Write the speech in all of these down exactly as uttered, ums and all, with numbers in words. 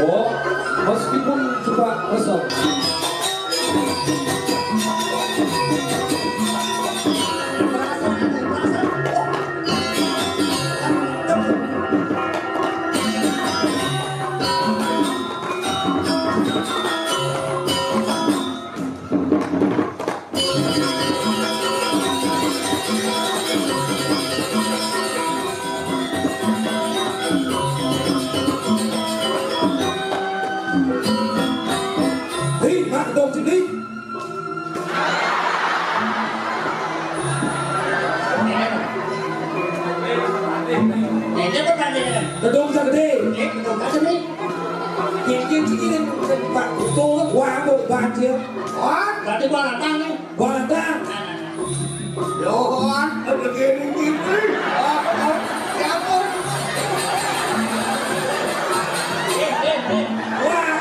Oh, meskipun juga kesel. Hei, mak dong sini. Ini apa tadi? Gedung segede. Ini gedung apa nih? Kiki kiki ini tempat itu, wah, mau baca. Wah, berarti gua nggak tahu nih. Gua datang. Johan, ada gini gitu. Siapa? Wah.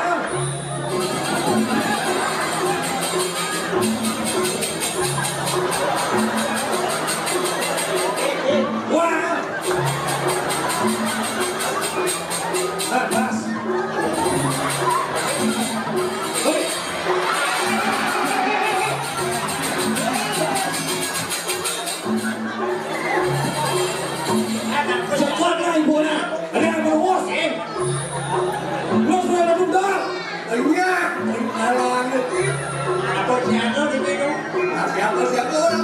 Wah. Ah, pas. Hei. Sekuat lah ibu nak. Ada yang berwas, eh. Lo sudah ada tunggal. Iya. Kalau anu sih. Apa siapa di sini? Nah, siapa, siapa orang?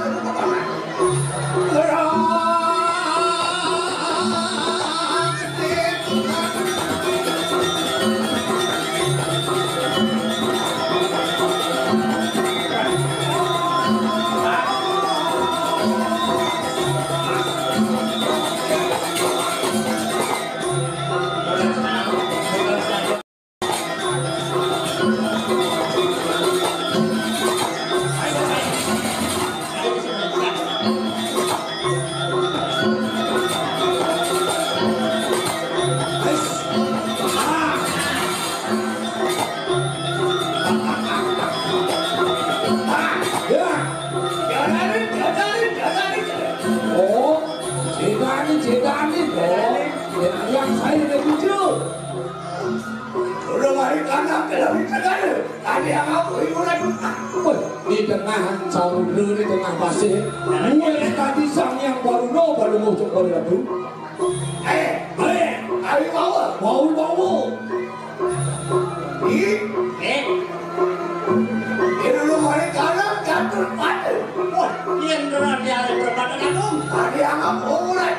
Oh, Jedani, Jedani, oh, yang saya dah jujur. Udah mari kanak dalam segala. Tadi yang aku hiburan. Woi, di tengah samudra, di tengah pasir. Gue tadi sang yang baru no, baru mau coba ratu. Eh, eh, ayo bawa. Bawa, bawa. Ih, eh. Ini lu mari kanak catur pada. Wah, yang berarti ada perempatan aku. Tadi yang aku mulai.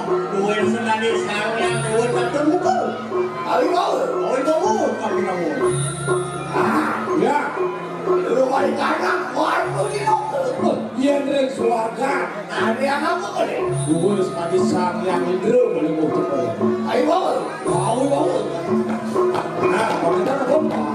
Duwe sekali sarung yang duwe batur mukul. Awi mau. Awi mau, tapi kamu. Ah, ya. Lu balik kanan, warung di mukul. Yen ring swarga. Tadi yang apa kali? Duwe sekali sarung yang indro boleh mukul. Awi mau. Awi mau. Nah, pakai tangan, Bang.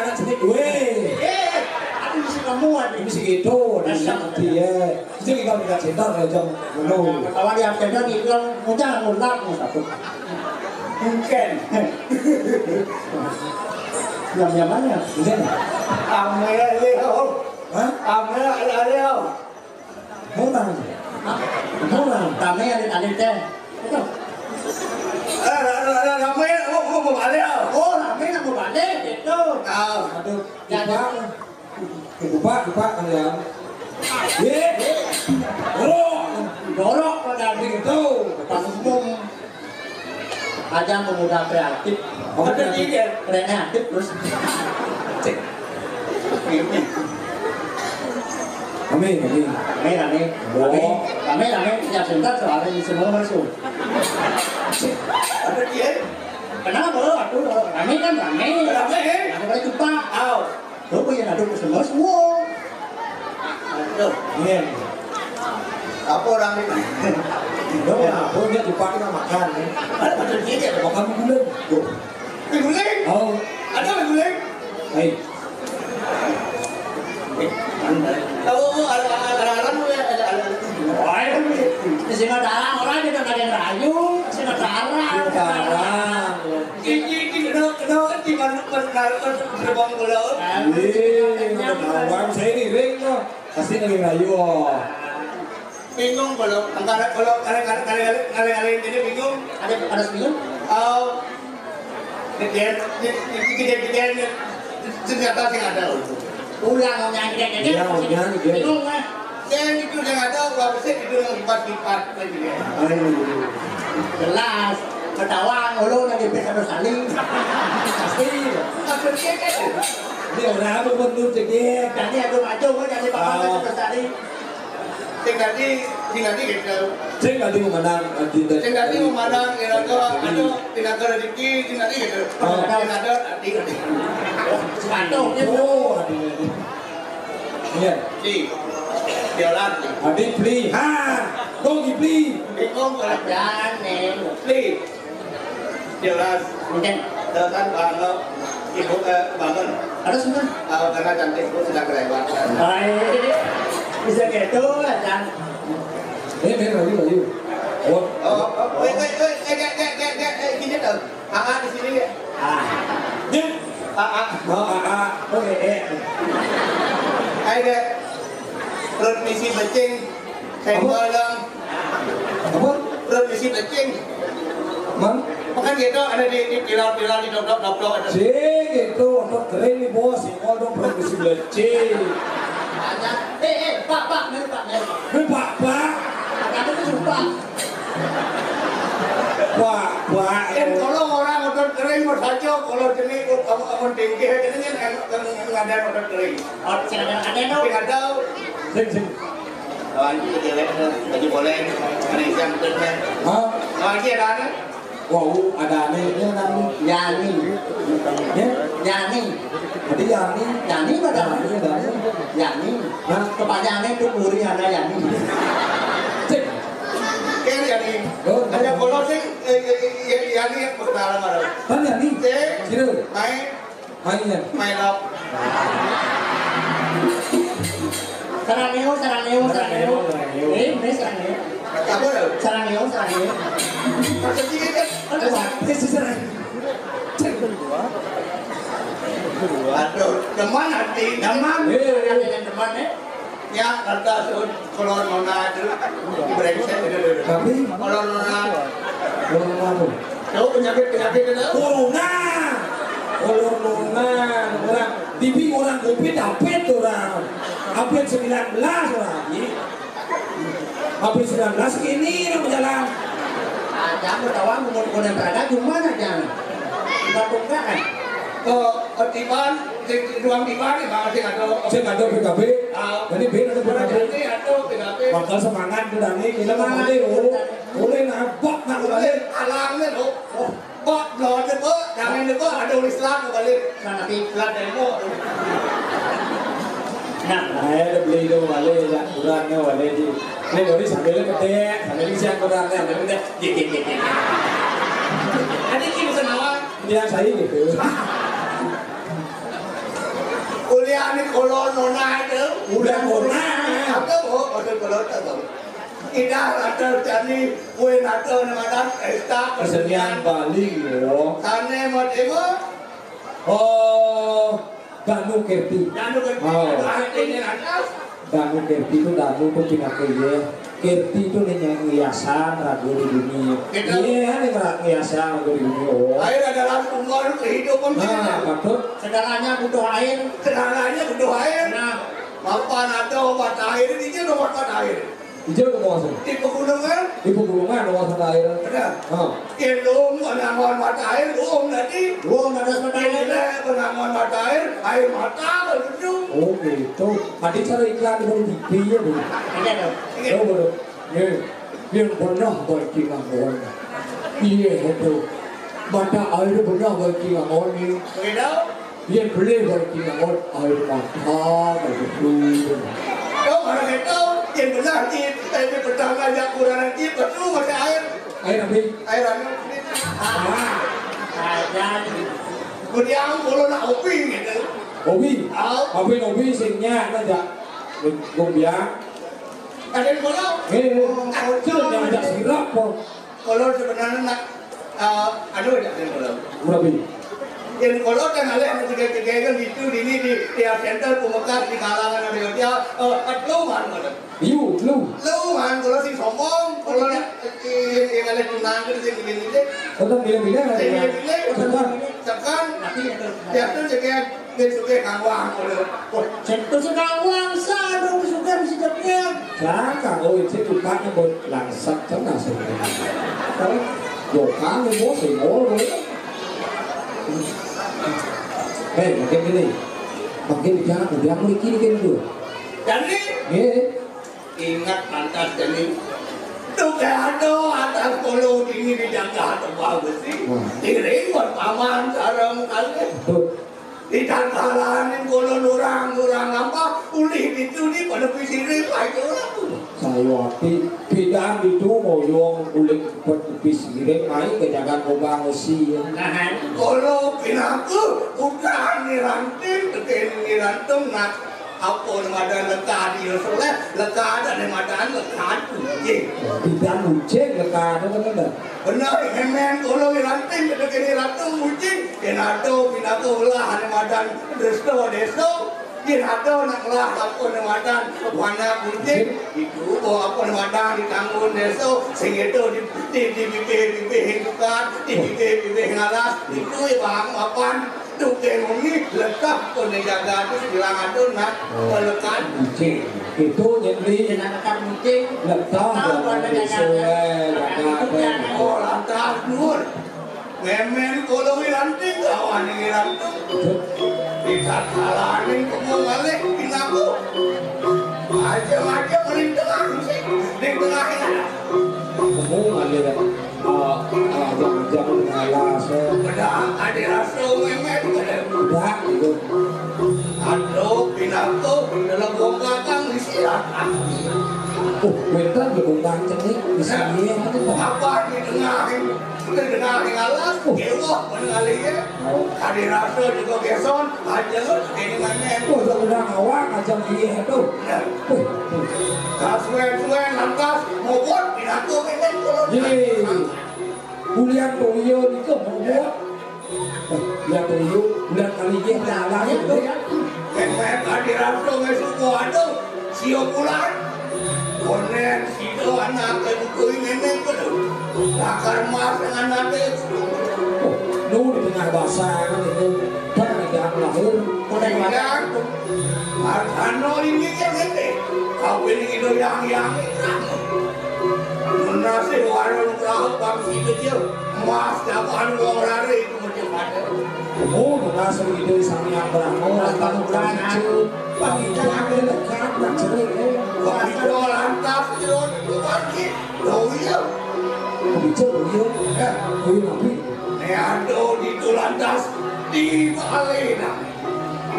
Anak cilik, weh. Eh, aku mesti kamu, adik. Ini si gitu, ada. Iya. Ini kita minta cinta, kalau jam dulu. Kalau dia kerja di bilang, "Udah, ngulang, satu." Mungkin. Yang, yang mana? Mungkin. Amel, Leo. Hah? Amel, Leo. Murang. Murang. Ramé alit-alit téh. Itu. Eh, ra-, ra-, ra-, ramé, oh, oh, mau balik, oh. Oh, ramé nak mau balik, gitu. Tahu. Aduh, jadi lupa. Lupa, lupa kalian. Ye. Dorok. Dorok pada gitu. Pas umum. Ajang pemuda kreatif. Oh, kreatif. Kreatif terus. Cek. Amin, amin. Amin, amin. Oh. Amin, amin, amin. Ya, sebentar, soalnya di semua masuk. Ada dia. Kenapa? Aduh, ramé kan ramé. Ramé, eh? Aku boleh jumpa. Aw. Lo punya nado ke semua, semua. Aduh. Iya. Apa orang ini? Lo kenapa? Dia jumpa kita makan, ya. Ada betul dia. Makan mie gulai. Tuh. Mie gulai? Oh. Ada mie gulai? Hai. Oh, ada, ada, ada, ada, ada. Wah, di sini ada orang, orang juga ada yang rayu, di sini ada orang. Ada orang. Iki, iki, kena, kena, di mana, mana, gerbang bola. Iya, udah tahu. Saya ini ring, loh. Pasti lagi rayu, oh. Bingung kalau antara, kalau kalian, kalian, kalian, kalian ini bingung. Ada, ada bingung? Oh, gedean, gedean, gedean, ternyata sih ada. Ulang, nyanyi, nyanyi, iya, nyanyi, nyanyi. Bingung, kan? Yang itu yang ada, warisnya itu yang empat empat lagi ya. Ayo. Jelas, ketawa, ngulu lagi bisa saling. Pasti. Maksudnya kan, ini orang apa pun tuh cegek. Jadi aku maju, gue jadi bapak, ah, bisa saling. Sing dadi, sing dadi gitu. Sing dadi memandang, eh, di, di, sing dadi memandang, ira to, anu, pinaka rezeki, sing dadi gitu. Oh. Sing ada ati. Sepatu. Oh, ati. Iya. Di. Violan. Ati beli. Ha. Kok dibeli? Bingung, Pak. Jangan, Neng. Beli. Jelas. Mungkin. Datang bangun. Ibu, eh, bangun. Ada semua. Oh, karena cantik, Bu, sudah kelewat. Baik. Bisa gitu, Acan. Eh, eh, lagi, lagi. Oh. Oh, oh, wait, wait, wait, eh, eh, eh, eh, eh, gini dong. A A di sini ya? Ah. Ya. A A. Oh, A A. Oke, eh. Ayo, deh. Perut misi becing. Senggol dong. Apa? Perut misi becing. Mang? Makan gitu, ada di, di pilar-pilar, di dok-dok, dok-dok, ada. Sih, gitu, otot kering nih, Bos. Senggol dong, perut misi becing. Banyak. Eh, eh, Pak, Pak, mari, Pak, mari, Pak. Ini Pak, Pak. Ada apa tuh, Pak? Pak, Pak. Eh, kalau orang otot kering, mau saja, kalau jenis, kamu, kamu tinggi, ini kan, kan, kan ada otot kering. Oh, silakan, ada yang tahu? Tidak tahu. Sing, sing. Lagi cewek, baju boleh, ada yang betul, kan? Hah? Lagi ada anak? Wow, ada aneh, ini namanya Yani. Ya? Yani. Jadi Yani. Yani pada Yani, Yani. Yani. Nah, kepanjangannya itu Puri ada Yani. Cek. Kayak Yani. Oh, hanya kalau sih, eh, eh, eh, Yani yang pertama. Kan Yani? Cek. Sini. Main. Main ya? Main apa? Sarangeo, sarangeo, sarangeo. Sarangeo, sarangeo. Eh, ini sarangeo. Apa ya? Sarangeo, sarangeo. Maksudnya kan? Aduh, apa sih sarangeo? Aduh, demen hati. Demen. Iya, iya. Ada yang demen, eh? Ya, kata suruh kalau nona itu brengsek itu. Tapi? Kalau nona. Kalau nona apa? Tahu penyakit-penyakit itu? Corona. Kalau nona, orang, dibi orang covid, covid orang. Covid sembilan belas orang. Covid sembilan belas ini yang berjalan. Ada bertawan, mau, mau yang berada di mana, jangan? Kita buka, eh. Ke, ke Tiban, di, di ruang Tiban, di mana sih ada? Sing ada P K B. Ah. Jadi, ben ada P K B. Ini ada P K B. Bakal semangat, udah nih, kita mau balik, oh. Boleh nabok, nak balik. Alangnya, loh. Oh, Pak, belum ada, Pak. Jangan ada, Pak. Ada orang Islam, balik. Nah, nanti pelat demo. Nah, saya udah beli itu, balik, ya. Kurang, ya, balik, di. Ini baru sambil gede, sambil siang kurang, ya, sambil gede. Gede, gede, gede. Ada yang bisa nawar? Yang saya gitu. Ane kolon nona itu. Udah nona. Apa, oh, maksud kolon apa? Idah ada jani kue nata nemadan pesta kesenian Bali, yo. Sane mau demo? Oh, Danu Kerti. Danu Kerti. Oh. Ada ini atas. Danu Kerti itu Danu itu pinake ye. Kerti itu nih yang hiasan ragu di bumi. Gitu. Iya, nih ngerak hiasan ragu di bumi. Oh. Air adalah sumber kehidupan kita. Nah, patut. Segalanya butuh air. Segalanya butuh air. Nah. Mapan ada obat air, ini aja obat air. Ijo ke bawah sana. Di pegunungan. Di pegunungan bawah sana air. Benar. Ah. Ilung penangon mata air, um nanti. Wong ada sana air. Ilung penangon mata air, air mata berujung. Oh gitu. Tadi cara iklan di T V ya, Bu. Iya dong. Iya. Oh, betul. Nih, yang pernah baik di Labuan. Iya, itu. Mata air pernah baik di Labuan nih. Begitu. Iya, boleh baik di Labuan. Air mata, baik itu. Kau orang itu, yang benar, Cip. Tapi pertama aja kurang, Cip. Betul, masih air. Air apa? Air anu. Ah. Ajan. Kemudian, kalau nak hobi, gitu. Hobi? Ah. Hobi, hobi, sing nyak, aja. Gombiang. Ada yang kalau? Eh, eh. Oh, kacau, jangan ajak sirap, po. Kalau sebenarnya nak, eh, aduh, ada yang kalau? Berapa ini? Yang kalau kan ada yang tiga-tiga kan itu, ini di, di center, pemekas, di kalangan, ada yang dia, eh, lu kan, kalau? Iya, lu. Lu kan, kalau si sombong, kalau yang, yang, yang ada tunangan, yang gini-gini. Oh, tak pilih-pilih, Yang ada. Gini-gini, Tekan. Tekan. Tapi ada. Ya, itu jadi Dia suka ngawang, kalau. Wah, cek tu suka ngawang, sa, dong, suka mesti tepian. Jangan, oh, itu tukangnya buat langsat, jangan, sa. Kalau bukan, bos, ya, oh, oh. Eh, makin gini. Makin jangan, udah mulai kiri kan tu. Jadi, Iya. Ingat pantas jadi. Tu kayak ada atas polo tinggi di jaga atau bawah besi. Wah. Diri buat paman, sarang kali. Betul. Di tangkalan ini kalau orang, orang apa, ulih itu di pada pisirin, baik orang tu. Saya api, bidang itu moyong ulih buat pisirin, main ke jaga kobang besi, ya. Nah, kalau pinaku, udah ni ranting, tekeni rantung, nak. Apa ni madan lekad dia soleh, lekad ni madan lekad ucing. Bidang ucing lekad tu kan ada. Benar, hemen kalau ranting, tekeni rantung ucing. Dia nado, pinaku lah ni madan desa, desa. Dia nado nak lah apa ni madan warna ucing. Itu, oh, apa ni madan di tanggun desa. Sing itu di, di, di bibir-bibir tukar, di bibir-bibir ngalas. Itu ya bang, apan. Tukang muni lekah pun dijaga tu sebilang ada nak Oh. Melekat. Kucing. Itu nyeli. Kena lekah kucing. Lekah Tahu dalam ada desa, jaga. Eh, jaga Itu apa? Yang Oh, lantas dur. Memen kalau wiranting, kawan wirantung. Betul. Di saat kalaning kemung balik, pinaku. Macam-macam ring tengah, ring tengah ini. Kemung balik. Ah, ah, jam-jam ngalas, eh. Padahal ada rasa memet, ada. Udah, gitu. Aduh, pinangko, dalam bongkakan isi rata. Oh, wénten di bongkakan cenik, di sini, apa tuh, Pak? Apa di tengah ini? Di tengah ini ngalas, Oh. Kewok, menengah liya. Oh. Ada rasa juga geson, aja ini mana. Oh, udah, udah ngawang, aja dia, tuh. Nah. Oh, oh. Kasuwen-suwen, lantas, mobot, pinangko, memet, kalau Iya. Ulian toya nika monggo. Ulian toya, ulian kali nggih dalan. Mepet adi rasa ngesuko aduh, sio bulan. Konen sida anak buku ini nih, aduh. Lakar mas dengan nanti. Oh, nu di tengah basah kan itu. Kan ada lahir. Konen Anu ini kan ini. Kau ini itu yang yang Menasih warung perahu bang situ dia. Mas dapat wong rare itu macam mana? Oh, menasih itu sang yang berangkat. Mas dapat berangkat. Bang itu ada dekat nak cerai. Wah, itu lantas itu lagi. Loh iya. Bicara loh iya. Eh, loh iya tapi. Neado di lantas di Malena.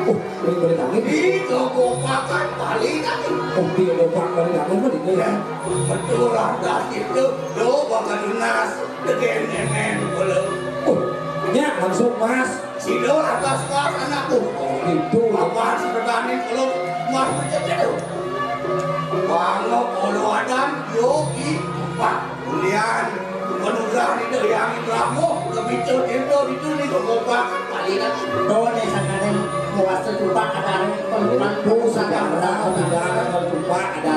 Oh, boleh boleh tangi. Di kekompakan Malena. Oh, di kekompakan Malena mah di Ya, betul lantas itu. Do bakal lunas. Degen emen kalau. Oh, ya langsung mas. Silo atas pas anak tuh. Itu apa sebenarnya kalau Mas Bangok kolo adan, yo, i, Pak, ulian, penugrahan itu yang itu ramo, kebicu itu, itu nih, kemopak, paliran. Tuh, nih, sangkaning muas tupak, ada nih, penumpang, itu saudara, saudara, tupak, ada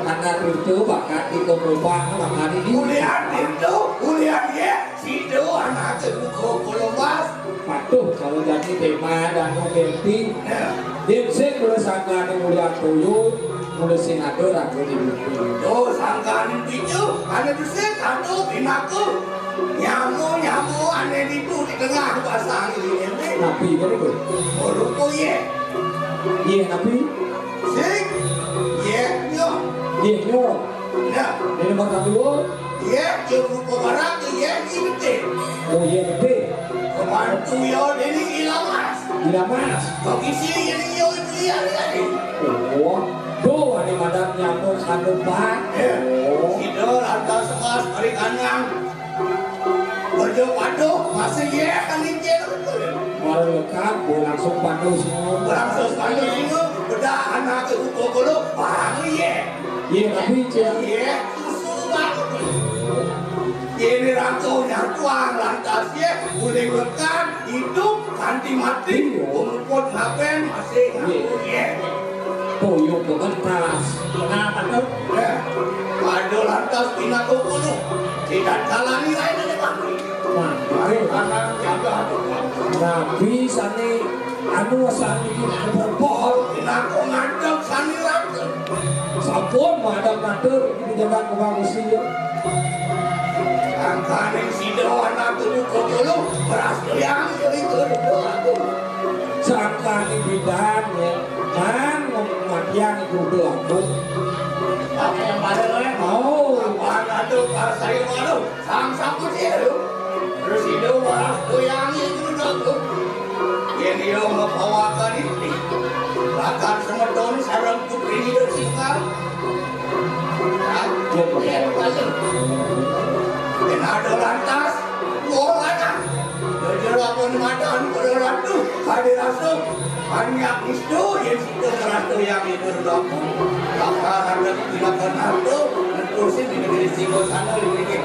karena itu, bakat di kemopak, makanya di ulian itu, ulian ya, situ, anak itu, kolo, kolo, Mas. Patuh, kalau jadi tema dan mengerti, ya. Yen sing mula sangkane mulia tuyul, mula sing atur aku di bumi. Tuh, sangkane picu, ane besik, aduh, pinaku. Nyamu, nyamu, ane ditu di tengah pasang ini. Nabi, kan itu? Rupa, ye. Ye, Nabi? Sing, ye, nyo. Ye, nyo. Ya. Ini nomor satu. Ye, yo rupa barang, ye, ini gede. Oh, ye, gede. Pembantu yo, ini ilamas. Ilamas. Kok isi ini yo, ini ya, ya, ini. Oh, do, ada madan nyamuk satu, Pak. Ya. Oh. Sido lantas mas, beri kandang. Ojo paduh, masih ye, kan ini. Baru lengkap, gua langsung paduh semua. Langsung paduh semua, udah anak itu gua golo, baru ye. Ye, tapi, Cil. Ye, susu banget. Ye, ini rangkaunya tuang, lantas ye, boleh lekan, hidup, ganti mati, iya. Umur ngapain, masih ngaku, iya. Ye. Tuyuk bebentas. Kenapa tuh? Eh, ada lantas pinatu kuno. Tidak jalani lain aja, Bang. Nah, mari. Anak jaga tuh, Bang. Nabi sani, anu sani, berbohong. Pinatu ngadep sani lantas. Sampun, madam matur, ini jaga kebang usia. Angkaning sida anak tubuh kepuluh, beras goyang, sering turun doa. Sangkaning bidan, ya. Kan, matiang kudu aku. Apa yang pada, eh? Oh. Apaan aduh, pas saya baru, sang sapu sih, aduh. Terus sida beras goyang, itu doa. Yen iya ngepawakan iki, bakal semeton sareng putri singkar. Yen ada lantas, wong lanang. Jajal lakon madan para ratu, kade rasa, banyak nistu, yen sida ngerasa yang itu ratu. Bakal ada tindakan harta, netusin di negeri Singosana, di negeri.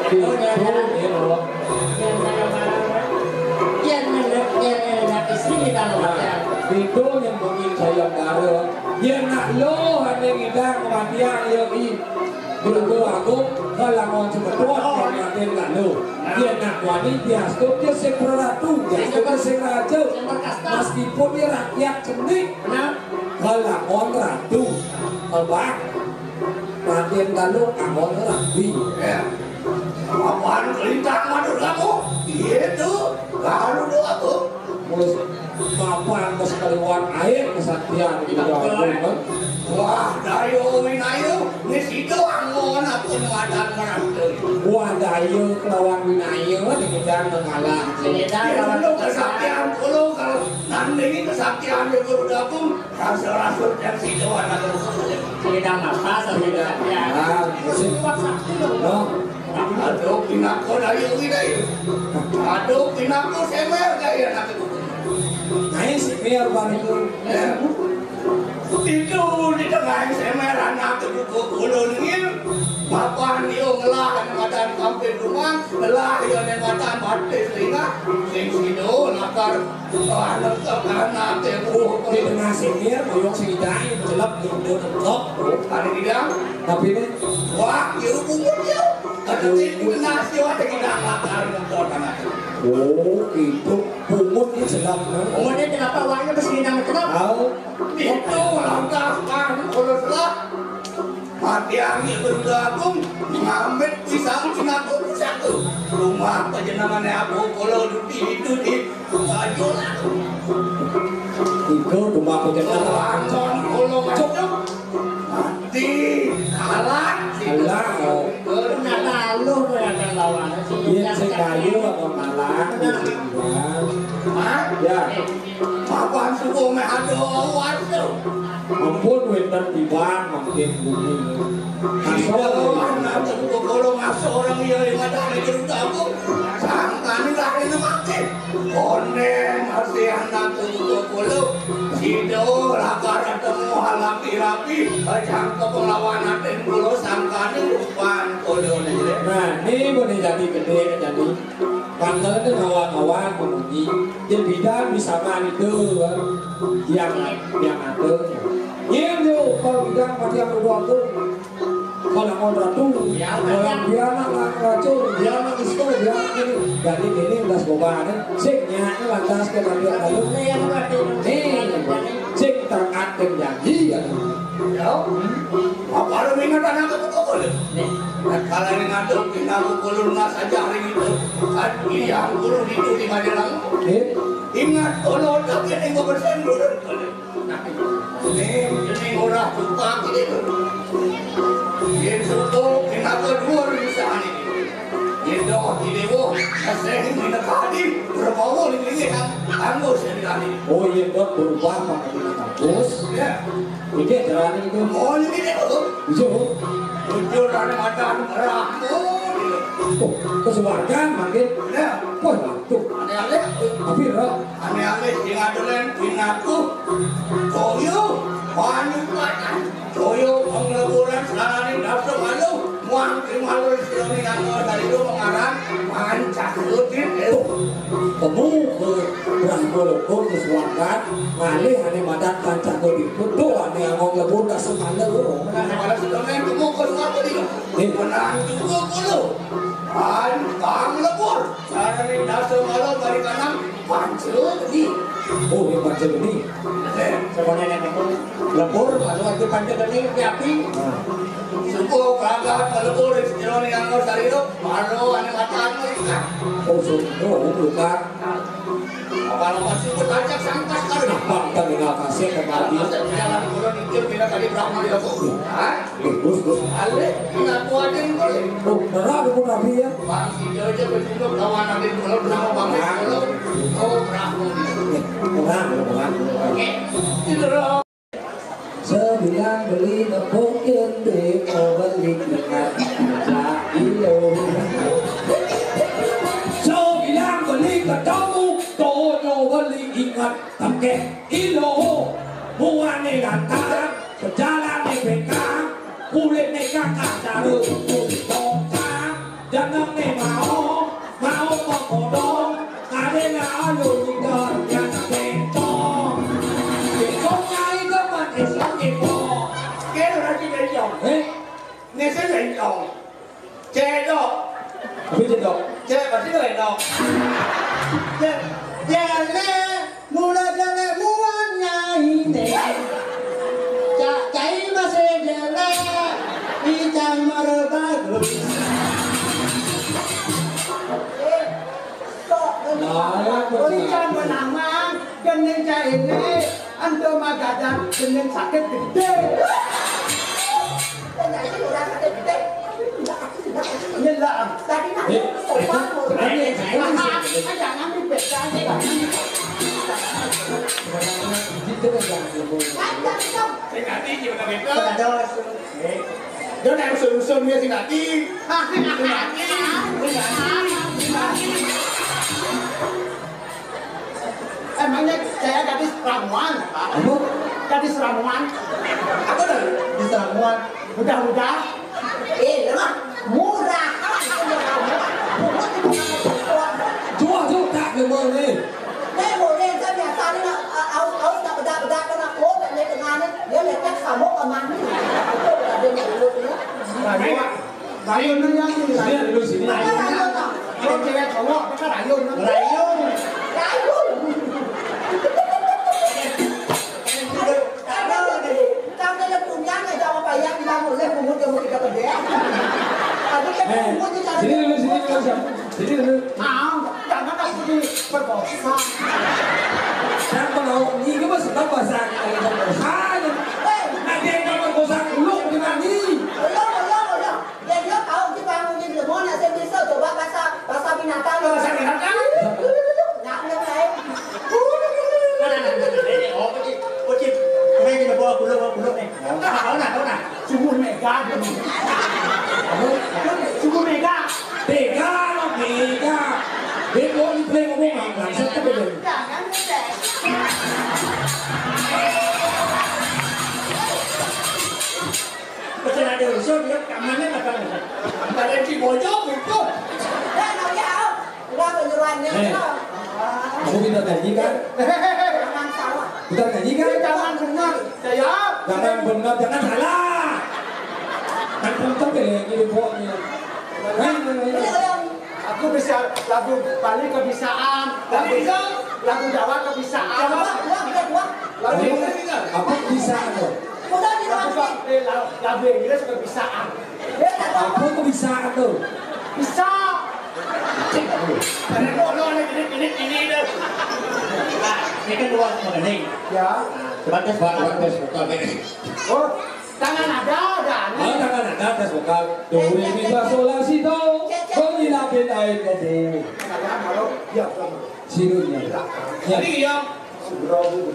Itu, ya, ya. Yen ngene, yen ngene, yen ngene, istri kita. Nah, itu yang mungkin saya baru. Yen nak lo hanya ngidang kematian, ya, i. Beruntung aku, kalau mau cepet, oh, kematian nak lo. Yen nak wani, biasa dia sing ratu, biasa dia sing raja. Meskipun dia rakyat cenik, nah, kalau mau ratu, abah, Raden Galuh, aku ngerti. Ya. Apaan kelintang madul kamu? Iya tuh, baru doa tuh. Terus, mapan ke sekaliwan air kesaktian di dalam, kan? Wah, dayo winayo, ini situ angon aku madan merantau. Wah, dayo kelawan winayo, di kita mengalah. Kita lawan kesaktian dulu, kalau nanti kesaktian di Guru Gabung, Rasul-rasul yang situ anak. Tidak apa, tidak. Ah, musik. No. Aduh, pinako dayu ini. Aduh, pinako semer gaya anak itu. Nah, si Mir bariku. Ya. Itu di tengah semer anak itu kukulun ini. Mapan yo ngelah madan kampir rumah, ngelah yo madan batis lingah. Sing sido lakar. Di tengah sini, boyong sing idai, celep, jodoh, cocok. Ada bidang. Tapi ini, wah, ya, bungut, ya. Ada di tengah sini, ada bidang, ada bidang. Oh, itu bungut ini celep, kan? Bungut ini kenapa, wahnya besi hidang celep? Tahu. Itu lantas, kan, kalau salah. Mati angin bergabung, ngambil pisang, sinaku, satu. Rumah panjenengane aku, kalau di itu, di Ayo lah. Iku cuma pikir. Lawan kula, Cuk. Mati. Kalah. Kalah. Ternyata lu yang akan lawan. Iya, sing kayu apa malah? Hah? Ya. Papan suku meh ada awas tuh. Ampun, wenten tiba makin bumi. Asal anak suku kalau masuk orang iya yang ada di Jerutabu. Sangkani lah ini makin. Konde masih anak Rapi-rapi, jangka penglawan aten kula sangkane rupan kodone. Nah, ini boleh jadi gede, jadi. Bangga itu ngawang-ngawang menguji. Dia bidang bisa mani itu, kan. Yang, yang ada. Ini dia, kalau bidang mati yang kedua tuh. Kalau mau ratu, kalau dia anak, anak racun, dia anak isto, dia anak ini. Jadi ini udah sekolah, kan. Sing, ya, ini lantas ke nanti lalu. Nih, sing terangkat janji, ya. Ya. Apa lu ingat anak aku tuh, Kul? Nih. Kalau ini ngadep, ini aku kulun nggak saja hari itu. Kan, iya, aku kulun itu di Magelang. Eh? Ingat, kalau udah, ini gua bersen dulu, Kul. Nah, ini, ini ora tukang ini. Yen soto, ini aku dua bisa ini. Yen doh, ini, wo, saya ini, ini tadi, berbawa ini, ini, kan, anggo sendiri. Oh, iya, Dok, berubah, Pak, ini bagus. Ya. Iki jalanin itu. Oh, ini dia, Bu. Iya, Bu. Jujur, ada mata, rahmu. Oh, kesuwargan makin. Ya. Wah, tuh. Aneh-aneh. Tapi, Ro. Aneh-aneh, sing adolen, sing ngaku. Toyo, banyu panas. Toyo, pengleburan, salarin, daftar malu. Muang, terima lu, sini, yang mau dari lu, mengarang. Pancak, lu, Din, eh. Temu ke Brahma Lokon, ke Suwakan, ngalih ane madat pancak kodi. Betul ane angong lebur kasem ane loro. Nah, pada sedone temu ke Suwakan iki. Eh. Menang juga kulo. An, bang lebur. Sarane dasa malam dari kanan, pancak kodi. Oh, ini pancak kodi. Eh. Semuanya yang aku lebur, lalu aku pancak kodi, ke api. Nah. Suku kagak lebur, sejerone angong sariro, malu ane macan. Oh, suku, bukan. Apa nama sih, gua tanya sangkas kan? Apa kita tinggal kasih ke Kalau mati? Masa jalan gua mikir, bila tadi Brahma dia tuh. Hah? Terus, terus. Ale, ngaku aja yang boleh. Oh, benar, aku Nabi ya. Bang, si Jojo berjuluk lawan Nabi, kalau Brahma Bang, kalau, oh, Brahma. Eh, kurang, kurang, kurang. Oke. Itu loh. Sebilang beli nepukin di, oh, beli ingat, ilo. Sebilang beli ketemu, Tonyo beli ingat, tangke ilo. Muane ganteng, pejalane bekang, kulitne kakak, cara tongkang. Jenenge mau, mau kok kodong, karena ayo kita yang bentong. Bentongnya itu mah desa kita. Kira lagi bentong. Eh? Ini saya bentong. Cedok. Tapi cedok. Cek, pasti bentong. Cek. Jale. Mula jale muan nyaine. Cak cai masih jale. Icang mara bagus. Eh, kok Lah, ya, betul. Icang menamang, gending caine, antum magadan, gending sakit gede. Penyakit orang sakit gede. Nyelak. Tadi nang Eh, sopan, eh, eh, eh, eh, eh. Jangan dibeda, jangan. Gitu kan, jangan gitu. Kan, jangan, jangan. Sing ati gimana beda? Pedados. Eh, dia nang usul-usul dia sing ati. Ah, sing ati. Sing ati. Sing ati. Emangnya saya gadis ramuan? Apa? Gadis ramuan. Apa tuh? Gadis ramuan. Udah-udah. Eh, lemah. Murah. Jual juga lemah nih. Nek boleh saya biasa nih, nak, aus, aus, nak bedak-bedak, nak, oh, tak naik tengah nih. Dia lecet sama kemana? Itu udah ada mulut dia. Nah, iya. Rayun nang yang ini, rayun. Sini, sini. Rayun nang. Kalau cewek cowok, kita rayun nang. Rayun. Rayun. Kalau dia punya, nggak jawab apa yang kita boleh pungut, dia mau kita kerja. Tapi kan Eh, pungut di cara sini dulu, sini dulu, Sam. Sini dulu. Ah, jangan aku diperkosa. Saya kalau ini mah sebab bahasa kayak perkosa aja. Eh. Nah, dia yang perkosa dulu, gimana? Belum, belum, belum. Ya, dia tahu kita ngomongin lemon, asal bisa coba bahasa, bahasa binatang. Bahasa binatang? Nggak, nggak, nggak. Nah, nah, nah, nah, nah, oh, kecil, kecil. Kemarin kita bawa pulau, bawa pulau nih. Tahu nah, tahu nah. Sungguh mega. Apa? Sungguh mega. Mega, mega. Bego di play ngomong, langsung ke bego. Jangan, jangan. Eh, kamu pintar nyanyi kan? Jangan salah. Pintar nyanyi kan? Eh, jangan benar. Saya. Jangan benar, jangan salah. Kan pintar ya, ini pokoknya. Nah, nah, nah, nah. Aku bisa lagu Bali kebisaan, lagu, lagu Jawa kebisaan. Jawa, Jawa, Jawa. Lagu Inggris. Apa kebisaan lo? Udah di lagu, eh, lagu, lagu Inggris kebisaan. Apa kebisaan lo? Bisa. Ada lo, lo, ini, ini, ini, ini. Nah, ini kan luas mengenai. Ya. Coba tes vokal, coba tes vokal, nih. Oh, tangan ada, ada. Oh, tangan ada, tes vokal. Do, re, mi, fa, sol, la, si, do. Bagi lagi naik ke bu. Ada, kalau, ya, kalau. Sirunya. Ya. Ini ya. Sugro, Bu.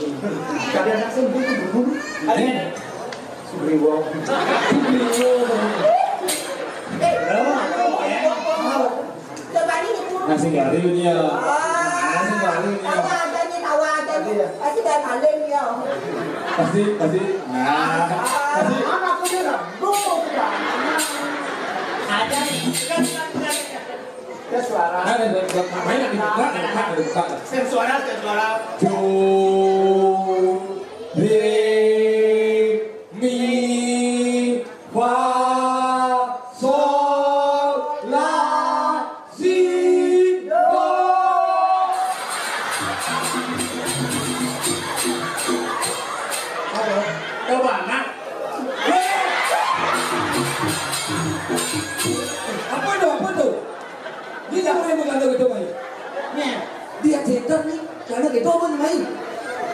Kadang langsung Bu, Bu, Bu. Ada. Sugriwo. Sugriwo. Nasi garing ya. Nasi garing ya. Tawa aja nih, tawa aja nih. Pasti gak maling ya. Pasti, pasti. Nah. Pasti. Mana aku nih, Bu? Ada nih. Kan, kan, kan. Tes suara. Nah, tes suara. Main lagi buka, buka, buka. Tes suara, tes suara. Do, re, mi, fa, sol, la, si, do. Halo, coba, nak. Apa tuh? Apa tuh? Ini kamu yang mengganda gitu, Mai? Nih, dia center nih, karena gitu apa nih, Mai?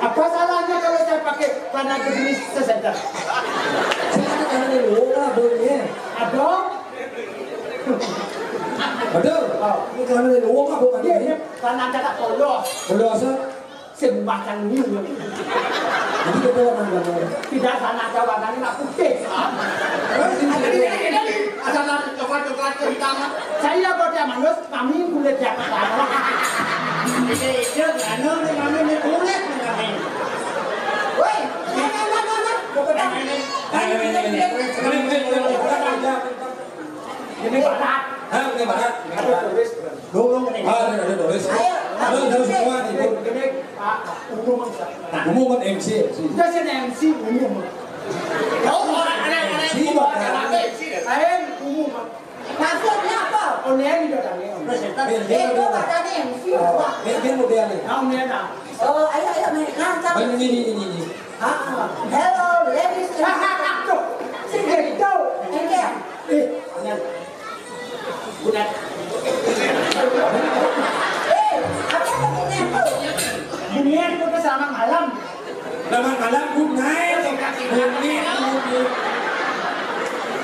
Apa salahnya kalau saya pakai celana begini sesenter? Saya pakai celana dari luar lah, boleh. Aduh. Aduh, oh. Ini celana dari luar lah, bukan ini. Iya, iya, celana agak polos. Polos, ah? Sing macan ini. Jadi kita warna berapa? Tidak sana ada warnanya nak putih. Terus ini, ini, ini, ada warna coklat, coklat, hitam. Saya kok dia manus, kami kulit dia kepala. Ini hijau, anu, ini kami ini kulit, ini kami. Woi, ini, ini, ini, ini, ini. Ini, ini, ini, ini, ini. Ini barat. Hah, ini barat. Ini barat. Dulu ini. Ah, ini ada tulis. Ayo, halo, halo semua, ini, Ibu. Ini, Pak, umum, Pak. Nah, umum kan M C, M C. Udah sih, M C umum. Tahu orang ada, ada M C, Pak. Ada M C deh. Ayo, umum, Pak. Maksudnya apa? Online juga tadi. Presenter. Eh, dia, eh, dia, kok ada M C, oh, Pak? Dia, dia mau dia nih. Nah, online, nah. Oh, ayo, ayo, main. Nah, sama. Ini, ini, ini, ini. Ah, ah. Hello, ladies and gentlemen. Tuh, sini, tuh. Ini dia. Eh, online. Bunet. Eh, apa tuh bunet tuh? Bunet itu selamat malam. Selamat malam, good night. Bunet, bunet.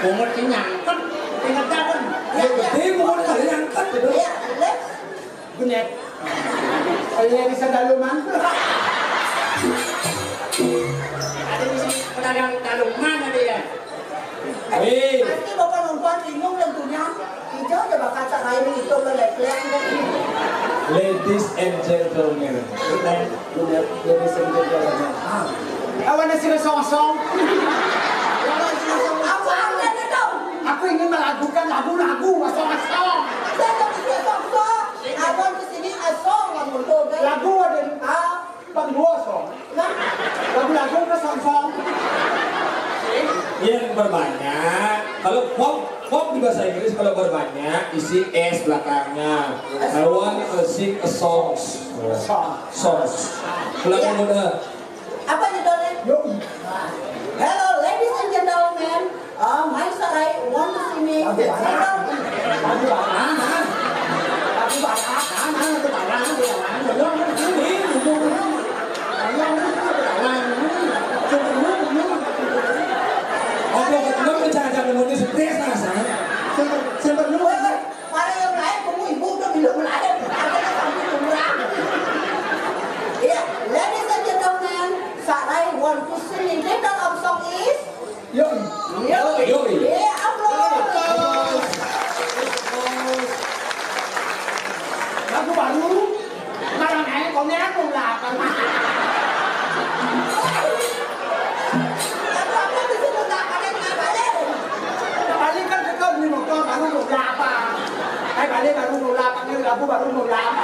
Bungut nyangkut. Ingat kan? Ya, ya. Gede, bungut kali nyangkut, gitu. Iya, bener. Bunet. Ayo, yang bisa daluman. Ada di sini pedagang daluman ada ya. Hei. Pasti bapak nonton bingung tentunya. Hijau aja bakal tak lain itu ke lek-lek. Ladies and gentlemen. Bunet, bunet, ladies and gentlemen. Ah. Awan na sila song-song. Apa artinya dong? Aku ingin melakukan lagu-lagu, song-song. Saya tak bisa song-song. Abang di sini asong, kamu tuh, kan? Lagu ada, ah, Bang Duo song. Nah, lagu-lagu ke song-song. Yang berbanyak. Kalau pop, pop di bahasa Inggris kalau berbanyak isi S belakangnya. I want to sing a songs. Song. Songs. Kalau, iya, kamu udah. Apa judulnya? Yo. Hello, ladies and gentlemen. Uh, my sarai want to see me. Lagu Batak. Lagu Batak. Lagu Batak. Lagu Batak. Lagu Batak. Lagu Batak. Oke, oke, belum pecah-pecah, belum di-stress lah, San. Sing, sing perlu, eh. Para yang lain, kamu ibu udah bilang lain. Ada yang sampai kurang. Iya, ladies and gentlemen, sarai want to sing in the song is. Yo. Yo. Yo. Iya, upload. Lagu baru. Malah naik, kau naik, kau belakang. Lagu apa di sini, tak pakai, tak balik? Tak balik kan, kita beli motor, baru mau berapa? Eh, balik baru mau berapa? Ini lagu baru mau berapa?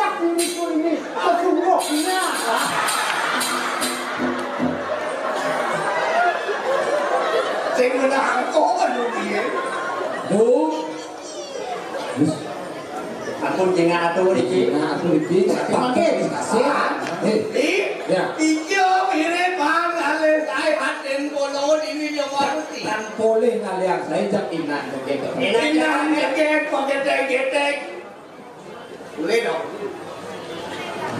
Otak diriku ini sesungguhnya. Sing menang kok anu dia. Duh. Ampun, jengah atuh niki. Nah, atuh niki. Mangke, kasih. Hei. Ih, ya. Ijo mirip Bang Alé, saya hatin kula ini yo mesti. Kan polih ngalian saya jak Inan jegeg. Inan jegeg, pagetek-getek. Boleh dong.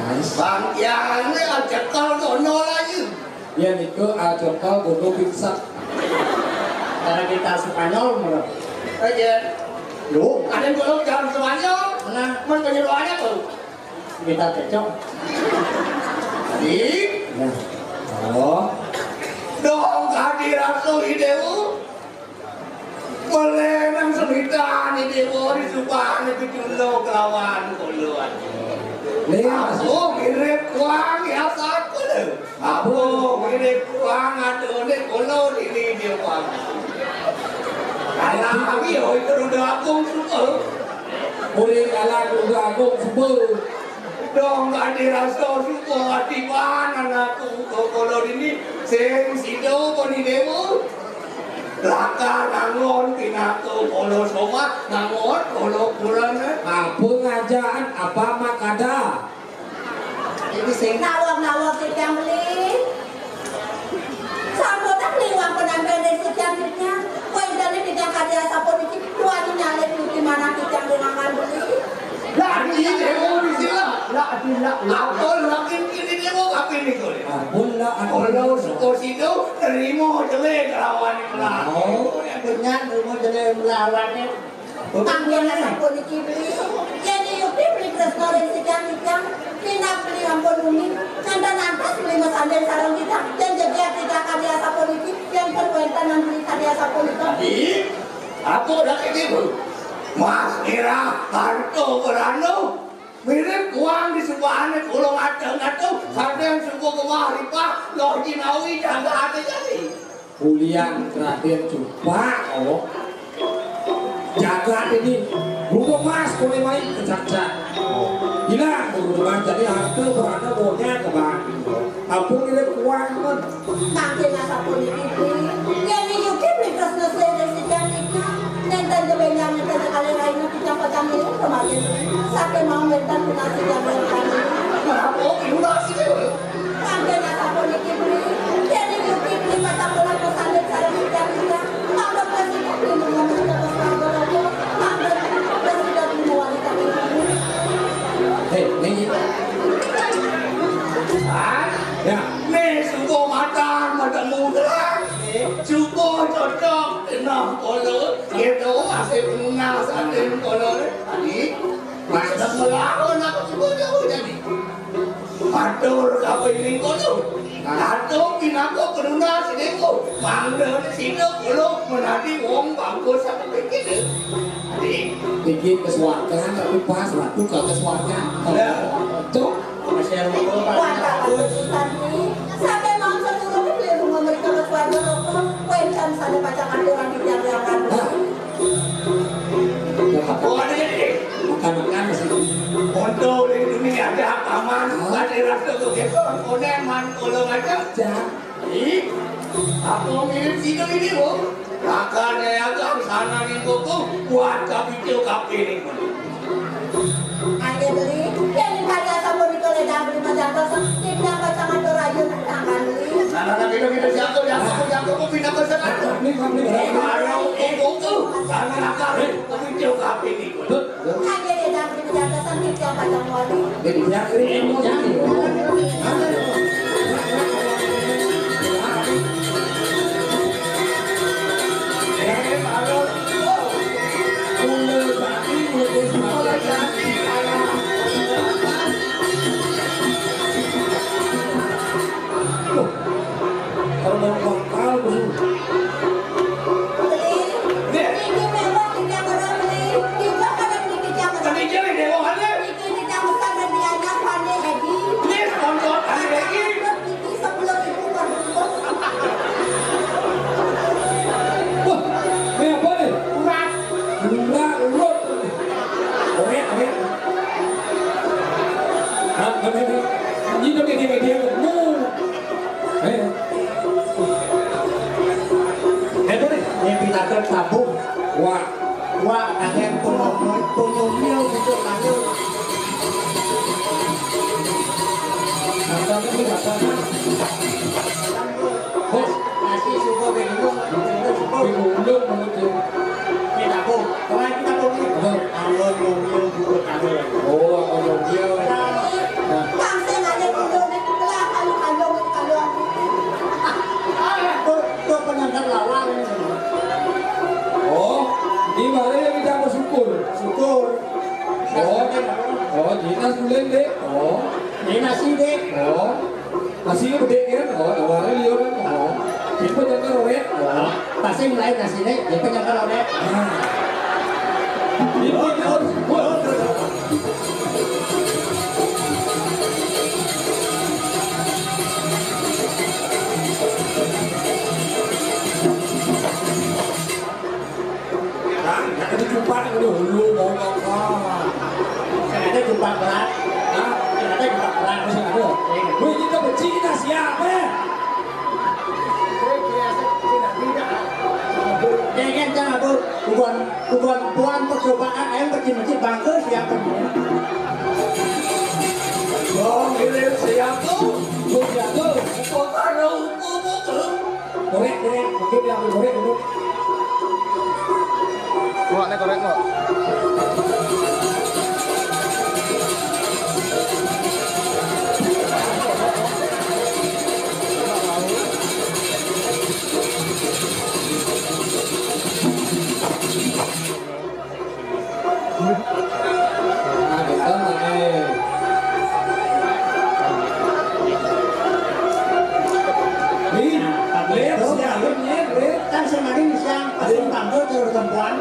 Nice. Bang, ya, ini aja kalau kono lagi. Ya niku, ah, contoh kudu pingsan. Karena kita Spanyol, murah. Aja. Lu, ada yang belum jalan Spanyol. Nah. Mau penyuluhannya tuh. Kita cocok. Di? Ya. Oh. Dong, kadi Ratu Idewu. Melenang semitan ini, Déwa, disubane piculuk lawan kula. Ning aku mirip kuang ya satu lho. Aku mirip kuang adone kula ini, Déwa. Kalah kami yo itu udah aku suka. Uri kalah udah aku sebel. Dong, adi rasa suka ati pangan aku kok kula ini sing sida apa ni, Déwa? Lakar ngangon pinaka kala somah, ngangon kala kurang, eh. Apa ngajaan, apa makada? Iki sing nawar-nawar titiang beli. Sampun tak liwang penampilan dari sekian titiang. Kowe intene titiang kadi asapun iki, wani nyalip di mana titiang dengan beli. Lah, iki Déwa di sini. Lah, di lah. Apa lagi ini Déwa apa ini kok? Ampun lah, ampun. Kala suka sida, terima jelek lawan melawan. Oh, benar, terima jelek melawan. Kanggo sampun iki beli. Yen yukti beli tresno ring titiang-titiang, pinap beli ampun uni. Nenten antos beli mesanding sareng titiang. Yen jegeg titiang kadi asapun iki, yen perwentenan beli kadi asapun iki. Tapi Apa dak iki, Bu? Mas Ira, harta berana. Mirip kuang di sebahane kula ngadeng-ngadeng, kadang suku kemah ripah, loh jinawi jaga ate jadi. Ulian Raden Cupak, oh. Jagat ini, buka mas, boleh main kecak-cak. Oh. Hilang, buka mas, jadi harta berada bonya ke bang. Ampun, ini kuat, men. Mangkin asapuniki, Bli. Yen Yuki mrikas ngesere sidan nika, nenten kebenjang nenten kalih raina titah pacang niru kemawon. Saking mau wenten tunasi dan wenten. Oh, ibu nasi deh. Mangkin asapuniki, Bli. Yen Yuki mrikas ampun kesanding sareng sidan nika, mangga prasida niru ngomong terus mangga raja, mangga prasida niru wanita ibu. Hei, Niki. Ah, ya. Nih, suku matang, matang muda. Suku cocok, nah, kolo. Gitu, asik, nah, saking kolo. Tadi, matang melawan, aku suku jauh jadi. Matur kapining kolo. Ratu pinaka penunas dewa. Mangda sida kula menadi wong bangkus satu pikir. Tadi. Pikir kesuargaan, tapi pas, Ratu ke kesuargaan. Ya. Cuk. Wantah kados sami, saking mangsa turun beli rumah mereka ke swarga roko, wénten sané pacang aturan di tiang-tiang ratu. Apa ada ini? Makan-makan di sini. Untuk di dunia ada paman, ada rasa tu kita, konek man, kalau macam. Ih, aku mirip sida ini, Bu. Makane aku sana ning koko, buat kapitil kape ning kono. Ayo beli, yen pada sampun itu le dang beli macam kosong, kita pasangan dorayu tangan beli. Nah, nah, nah, kita, kita jatuh, jatuh, jatuh, kok pindah ke sana? Ini, ini, ini. Kalau koko, sana nakal, kapitil kape ning kono. Ayo le dang beli macam kosong, kita pasangan wali. Beli, niki mewah, niki murah, beli. Tiga kali niki jam. Tapi dia dewa ada. Niki, niki jam besar dan dianyar, Pane Edi. Ini sponsor Pane Edi. Niki sepuluh ribu per bungkus. Wah, ini apa nih? Urat. Urat, urat. Oret, oret. Hah, apa ini? Ini dong, ini, ini. Mu. Eh. Eh, boleh. Yang pindahan tabung. Wah. Wah, ada yang punya, punya mil gitu, kayu. Apa ini, apa? Bos, nasi suka bingung, bingung suka. Bingung, bingung, bingung. Ini tabung. Kalau kita tabung ini. Apa? Alon, alon, alon, alon. Oh, alon, alon. Nah. Nah. Bangsa nanya dulu, nih. Lah, kalau, kalau, kalau. Ah, tuh, tuh pengantar lawang. Oh, ini mari kita bersyukur. Syukur. Oh, oh, dinas bulan, Dek. Oh. Ini nasi, Dek. Oh. Nasi gedé kan? Oh, tawarin liur kan? Oh. Tipe nyangka royek. Oh. Pasti mulai nasi, Dek. Tipe nyangka royek. Nah. Tipe nyangka royek. Bang, ada jumpa dulu, mau apa? Saya ada jumpa berat. Hah? Saya ada jumpa berat. Masih ada. Wih, kita benci kita siapa? Jangan, jangan, Bu. Bukan, bukan puan percobaan, ayo pergi masjid bangke siapa? Bang, ini siapa? Bu, siapa? Bukan tahu, Bu, Bu. Korek, korek, mungkin yang korek dulu. Korek nih, korek kok. Nah, gitu, Mae. Nih, lihat, siapin, ya, lihat. Kan semakin siang, pas bangga, terus perempuan.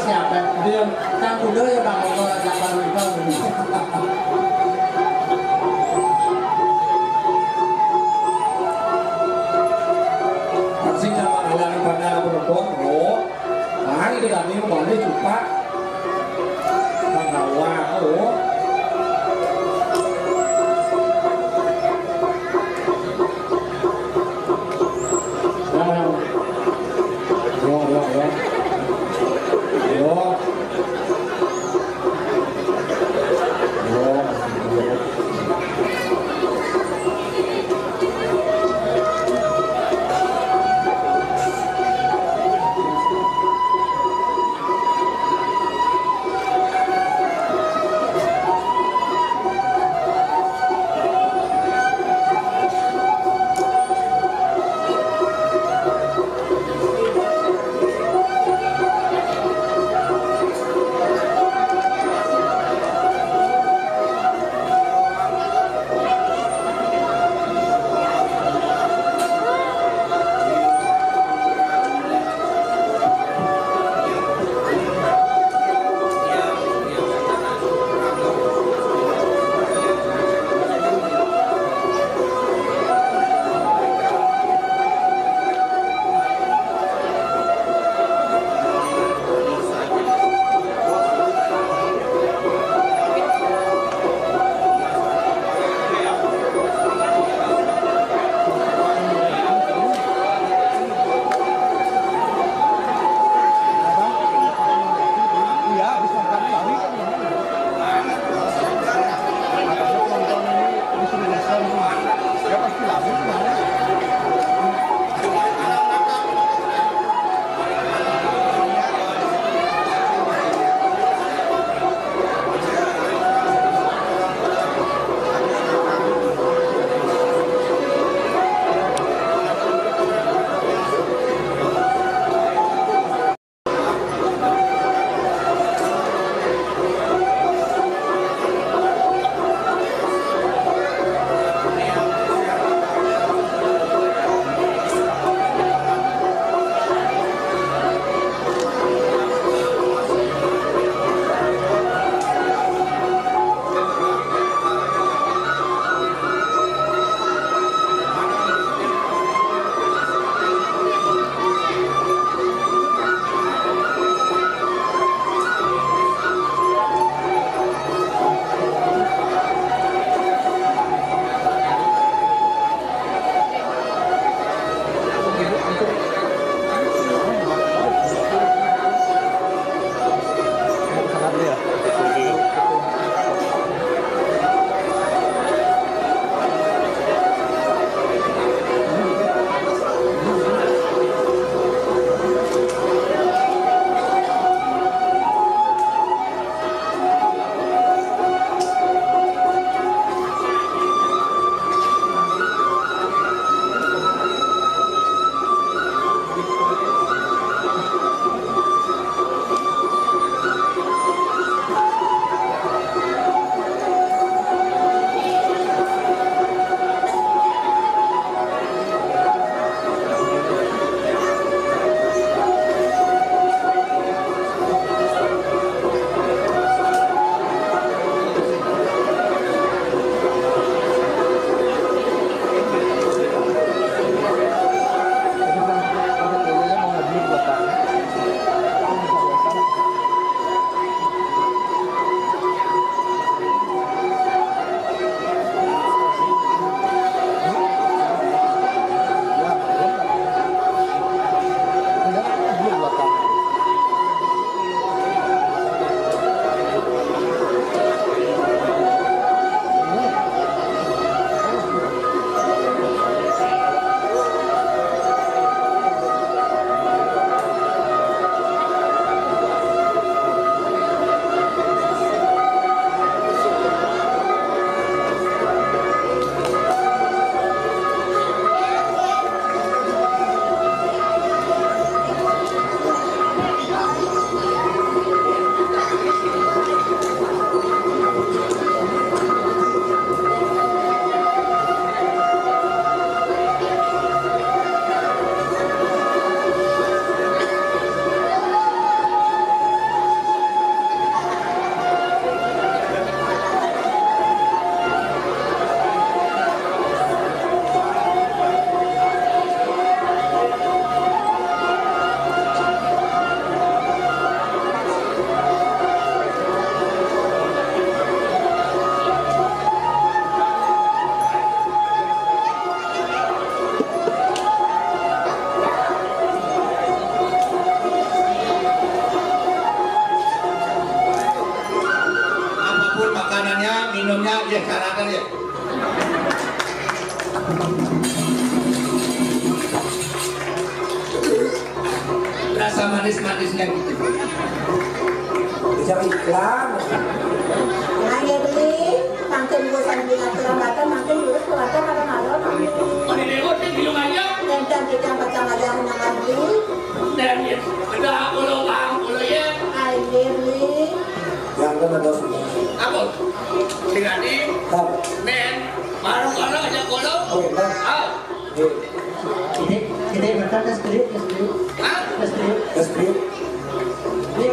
Siapa? Dia kan udah ya, Bang, kalau delapan ribu. Masih sama ala pada berbuat, oh. Nah, ini kami kembali coba. Bang Hawa, oh. Ya, ya. Ya, ya, ya. Ya. Ya. Silakan ya. Rasa manis-manisnya gitu. Bisa iklan. Ayo beli, makin bosan di aturan batal, makin lurus keluarga pada malam. Pada lewat yang bilang aja. Dan kita baca aja undangan beli. Dan ya, udah, udah, udah, ya. Ayo beli. Yang kena dos. Apa? Sing adi, Hah? Nen, baru kalau aja kalau. Oh, iya. Ah. Iya. Ini, ini mereka tes dulu, tes dulu. Hah? Tes dulu. Tes dulu. Iya.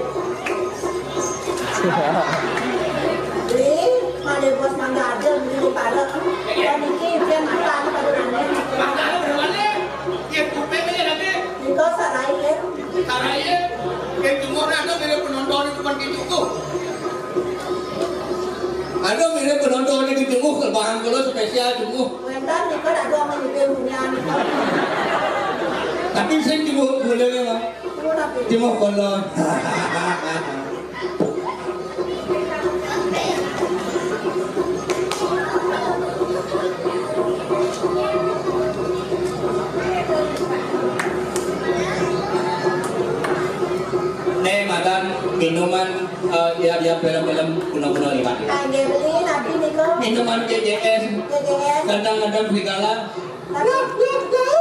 Ih, mana bos mangga aja beli di Padang. Dan ini dia makan pada mana? Mangga ada berapa nih? Ya, kuping aja nanti. Itu sarai ya. Sarai ya. Yang cuma ada beli penonton itu kan gitu tuh. Ada mirip penonton di jenguk, lebaran kula spesial jenguk. Wentan nika ada orang yang lebih punya nika. Tapi saya jenguk boleh ya, Bang. Kenapa? Jenguk kolon. Nih, makan minuman. Eh, iya, iya, film-film kuno-kuno liwat. Kangge beli nabi nika. Minuman J J S. J J S. Kadang-kadang serigala. Tapi nika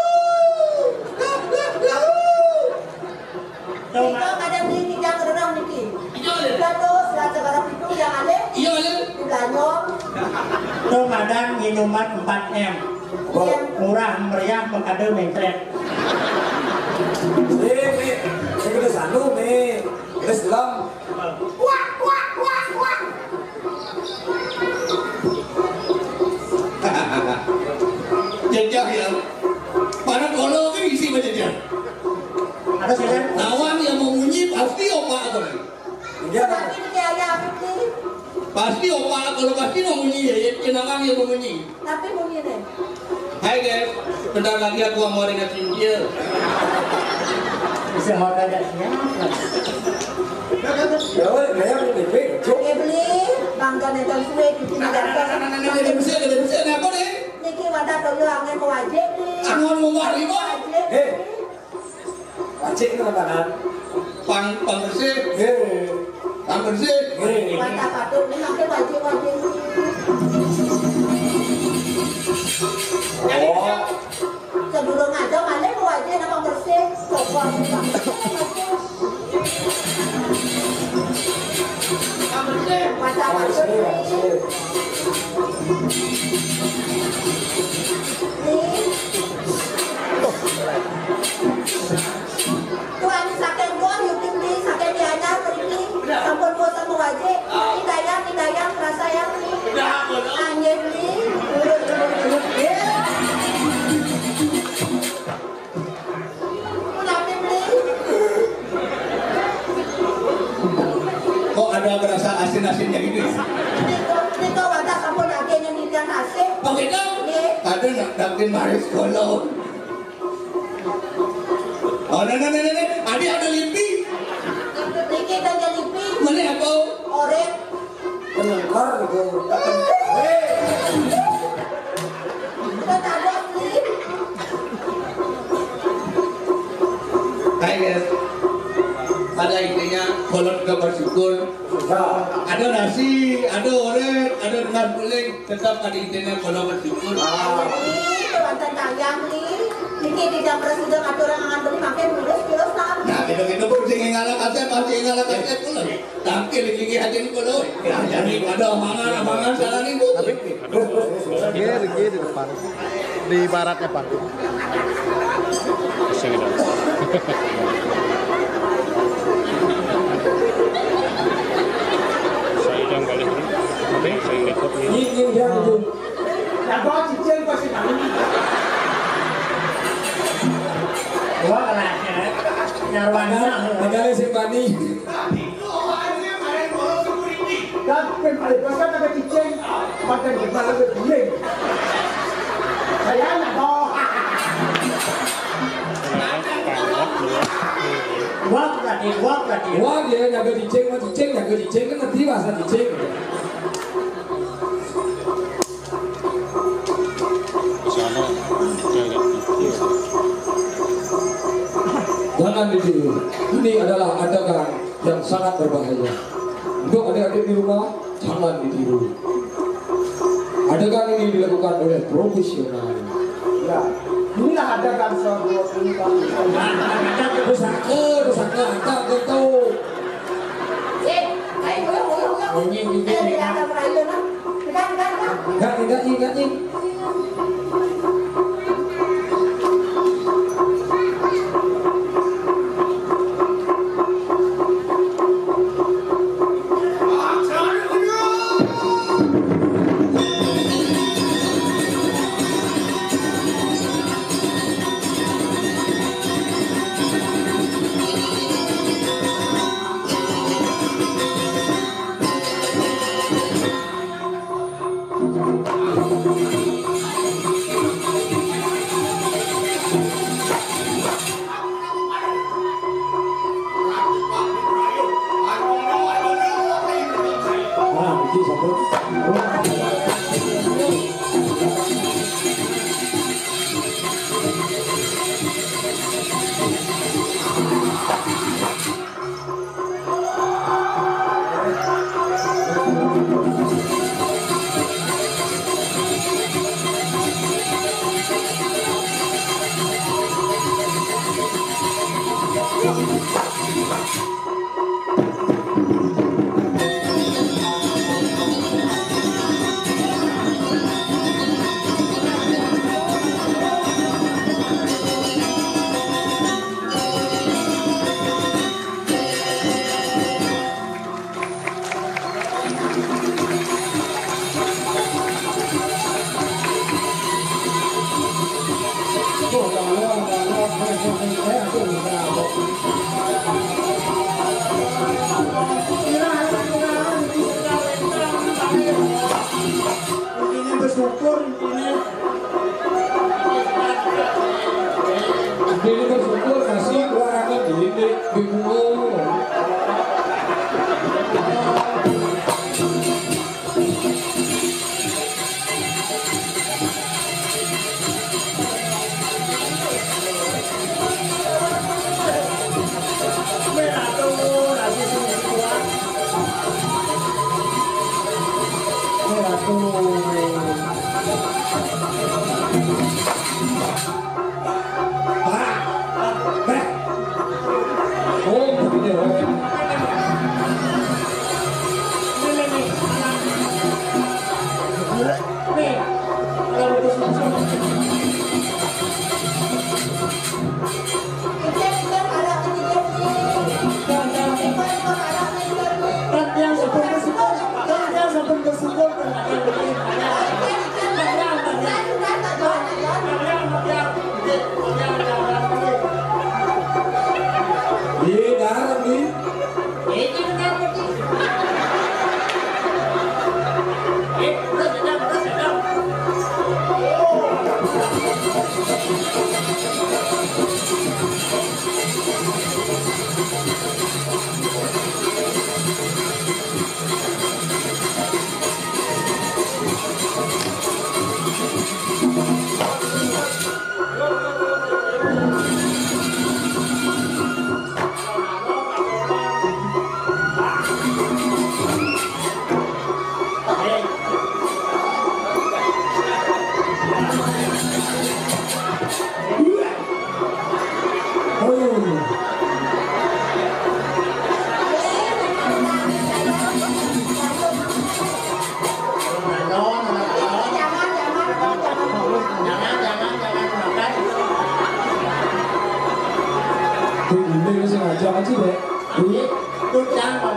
pada beli tiga kerudung niki. Iya, iya. Udah tuh, serat segala pintu yang ada. Iya, iya. Di Blanyo. Tuh, kadang minuman empat M. Iya. Murah, meriah, mekade, mencret. Eh, eh, eh, kita sanu, nih. Terus bilang, Wah, wah, wah, wah. Jajah ya. Para kolo kan isi mah jajah. Ada sih, kan? Nawang yang mau munyi pasti opa tuh. Iya. Tapi ini kayak apa sih? Pasti opa kalau pasti mau munyi ya, ya, nawang yang mau munyi. Tapi bunyi deh. Hai guys, bentar lagi aku mau ringat cincin. Bisa mau tanya siapa? Ya, weh, gaya ini, weh, cuk. Oke, beli, bangga nonton kue di sini. Nah, nah, nah, nah, nah, nah, bisa, bisa, bisa, nah, apa nih? Niki wadah toyo angin wajib nih. Angin mau wajib, Pak. Wajib. Eh. Wajib itu apa, kan? Pang, pang bersih. Hei. Pang bersih. Hei. Mata patut ini makin wajib, wajib. Oh. Sebelum aja malah wajib apa bersih. Coba. Pang bersih. Mata patut. Pang bersih, pang bersih. Nih. Tuan saking Bor, Yukim di saking Gianyar, mriki sampun bosen mewajik. Ini dayang, ini dayang, rasa yang ini. Anjir, beli. Kenapa, beli? Kok ada berasa asin-asinnya gitu ya? Niko, niko wadah sampun akhirnya nitih nasi. Oh, gitu? Nggih. Ada nak daging maris kolong. Oh, nah, nah, nah, nah, nah. Adi ada lipi. Niki ada lipi. Mana apa? Orek. Penengkar gitu. Hei. Kita ada lip. Hai, guys. Pada intinya, kalau kita bersyukur, ada nasi, ada orek, ada nasi kuning, tetap ada intinya kalau bersyukur. Jadi, wonten tayang nih, niki tidak bersudah ngatur angan beli makin mulus terus, Pak. Nah, gitu-gitu pun sing ngalah kasih, pasti ngalah kasih pula. Tangkil iki aja nih kalau. Ya, jadi ada omongan, omongan salah nih, Bu. Tapi Dia di, dia di depan. Di baratnya, Pak. Pusing dong. Saya yang balik. Oke, saya yang ikut nih. Ini, ini dia itu. Yang bawa cicil pasti tahu. Wah, kelasnya. Nyarwanya. Padahal si Bani. Tapi paling besar ada cicing, makan di malam itu guling. Saya nggak tahu. Wak tadi, wak tadi. Wah, dia jaga cicing, mah cicing, jaga cicing, kan nanti bahasa cicing. Ini adalah adegan yang sangat berbahaya. Untuk adik-adik di rumah, jangan ditiru. Adegan ini dilakukan oleh profesional. Ya, inilah adegan sebuah cerita. Pusaka, pusaka, ada gitu. Eh, ayo, ayo, ayo, ayo. Ini, ini, ini. Tidak ada merayu, nah. Tidak, tidak, tidak. Enggak, enggak, enggak, enggak. Ini bersyukur, ini. Ini bersyukur masih keluarannya di ini, di gua. Iya, darah nih. Ini sengaja aja deh. Ini tuh jangan.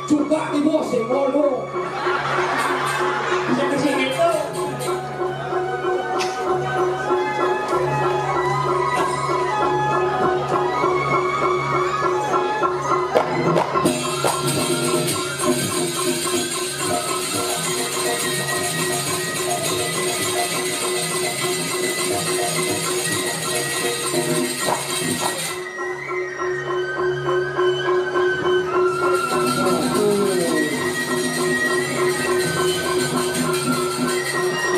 Coba di bos, eh, waduh. Bisa ke sini tuh.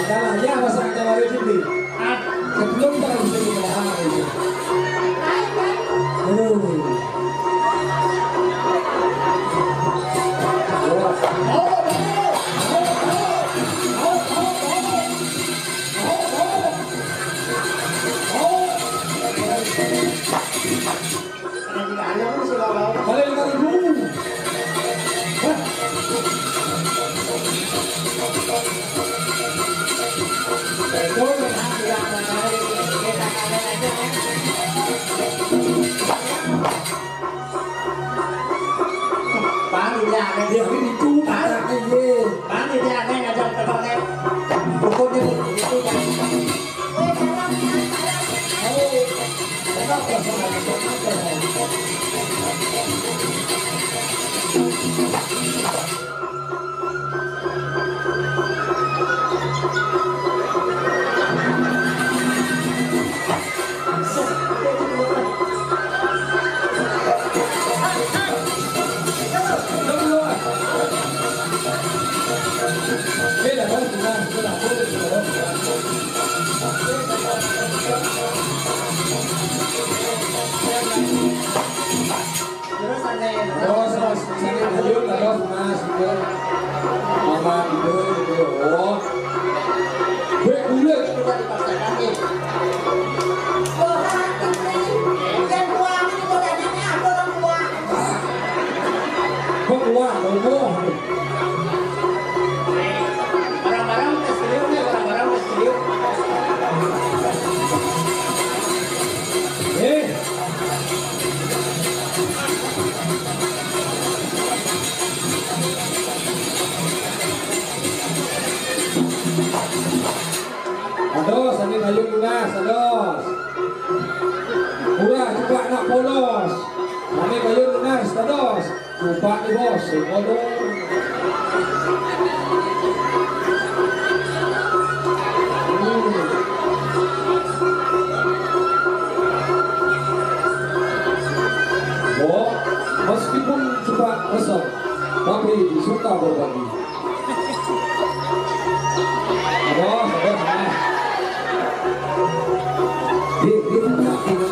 Adalah ya, masa kita baru sini. Ah, sebelum kita bisa dibahas itu. Aduh. Balik lima ribu. Hah? Panitia, dia ini tuh, panitia, panitia, ngajak teman, pokoknya itu. Terus ada yang terus, terus, terus, terus, terus, terus, terus. Mama gitu, gitu. Oh. Gue bulat. Coba dipaksakan nih. Wah, yang tua ini mau tanya apa orang tua? Kok tua? Kok tua? Orang-orang tes liuk nih, orang-orang tes liuk. Eh. Ados, ane kayu lunas, ados. Murah, cepat nak polos. Ane kayu lunas, ados. Coba nih, Bos, sing ngono. Hmm. Bo, meskipun coba resep, tapi suka berbagi. Aduh, aduh, aduh. Di, di, di, di.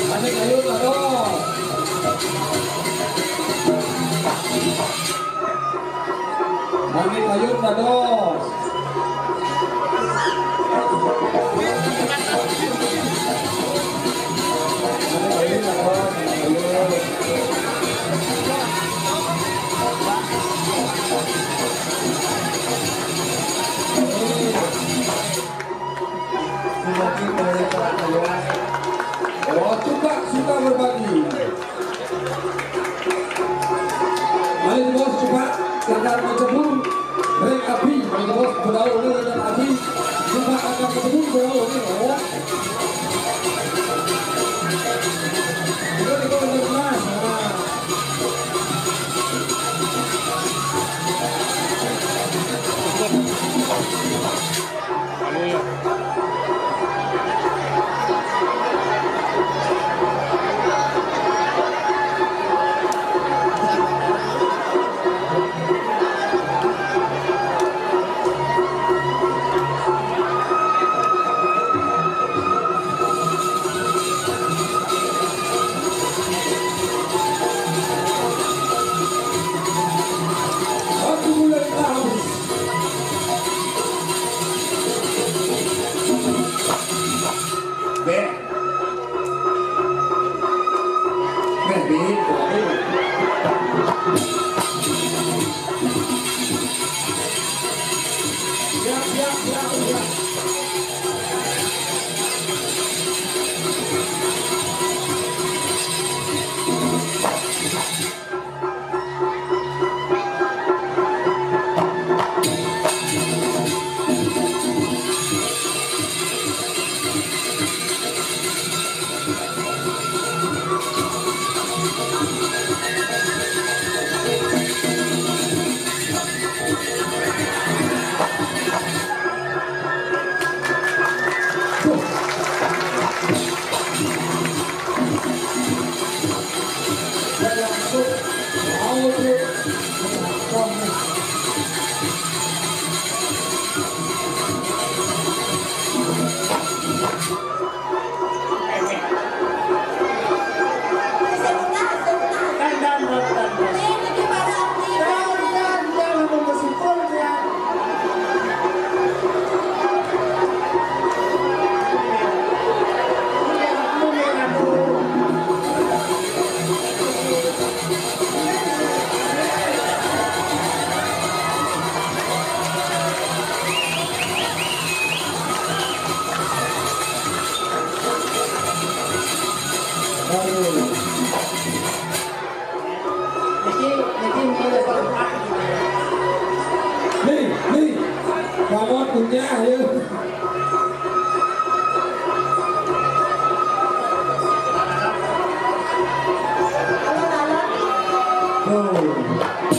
Mami, kayu, aduh. Mami, kayu, aduh. Oh, suka, suka berbagi. Mari, Bos, coba sekedar mencebur rek api. Nih, nih. Kamu punya, ayo. Tuh.